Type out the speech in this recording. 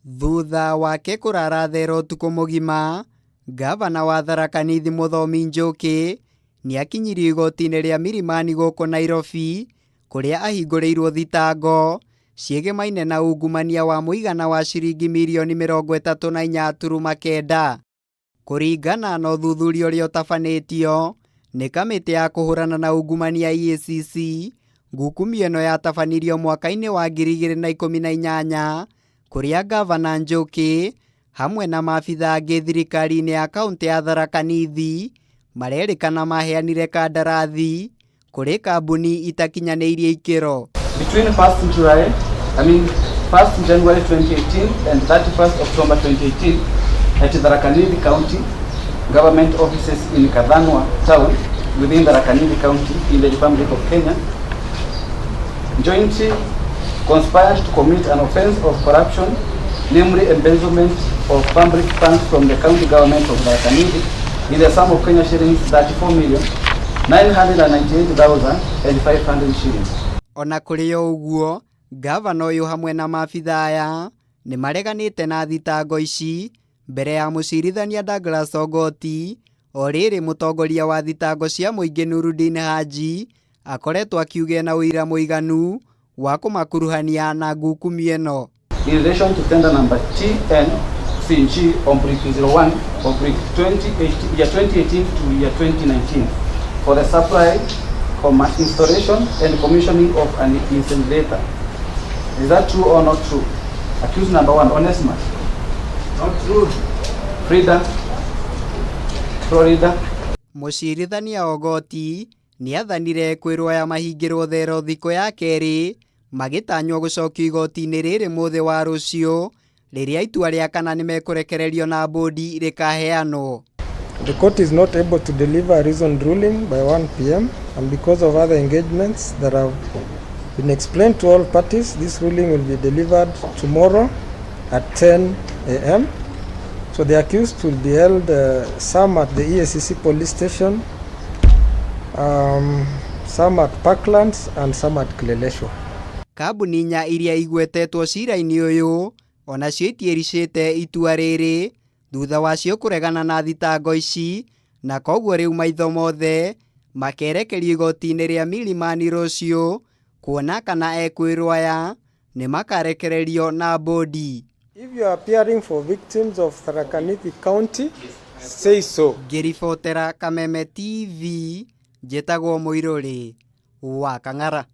Thutha wake kũrara thero ũtukũ mũgima, ngavana wa Tharaka Nithi Mũthomi Njũkĩ nĩakinyirio igoti-inĩ rĩa Milimani gũkũ Nairobi kũrĩa ahingũrĩirwo thitango ciĩgemaine na ungumania wa mũigana wa ciringi mirioni 34.9. Kũringana na ũthuthuria ũrĩa ũtabanĩtio nĩ kamĩtĩ ya kũhũrana na ungumania EACC, ngukumio ĩno yatabanirio mwaka-inĩ wa 2018 kũrĩa ngavana Njũkĩ hamwe na maabitha angĩ thirikari-inĩ ya kaũntĩ ya Tharaka Nithi marerĩkana maheanire kandarathi kũrĩ kambuni itakinyanĩirie ikĩro. Between 1st July, I mean 1st January 2018 and 31st October 2018 at Tharaka Nithi County government offices in Kathanwa town within Tharaka Nithi County in the Republic of Kenya, jointly conspired to commit an offense of corruption, namely embezzlement of public funds from the county government of Tharaka Nithi in the sum of Kenya shillings 34,998,500 shillings. Ona kũrĩ o ũguo, ngavana ũyũ hamwe na maabitha aya nĩ mareganĩte na thitango ici mbere ya mũcirithania Douglas Ogoti. O rĩrĩ, mũtongoria wa thitango cia mũingĩ Nurudin Haji akoretwo akiuga na ũira mũiganu wa kũmakuruhania na ngukumio ĩno. In relation to tender number TNCG/01/2018, year 2018 to year 2019 for the supply, comma, installation and commissioning of an incinerator. Is that true or not true? Accused number one, Onesmus. Not true. Frida. Florida. Mũcirithania Ogoti nĩathanire kwĩrwo aya mahingĩrwo thero thikũ ya kerĩ, magĩtanywo gũcokio igoti-inĩ rĩrĩ mũthĩ wa rũciũ rĩrĩa itua rĩa kana nĩmekũrekererio na bũndi rĩkaheanwo. The court is not able to deliver a reasoned ruling by 1 p.m. and because of other engagements that have been explained to all parties, this ruling will be delivered tomorrow at 10 a.m. So the accused will be held some at the EACC police station, some at Parklands and some at Kileleshwa. Kambuni inya iria igwetetwo cira-inĩ ũyũ onacio itiĩricĩte itua rĩrĩ thutha wacio kũregana na thitango ici, na koguo rĩu maitho mothe makerekerio igoti-inĩ rĩa Milimani rũciũ kuona kana ekwĩrwo aya nĩ makarekererio na bũndi. If you are appearing for victims of Tharaka Nithi County, say so. Ngĩribotera Kameme TV, njĩtagwo Mũirũrĩ wa Kang'ara.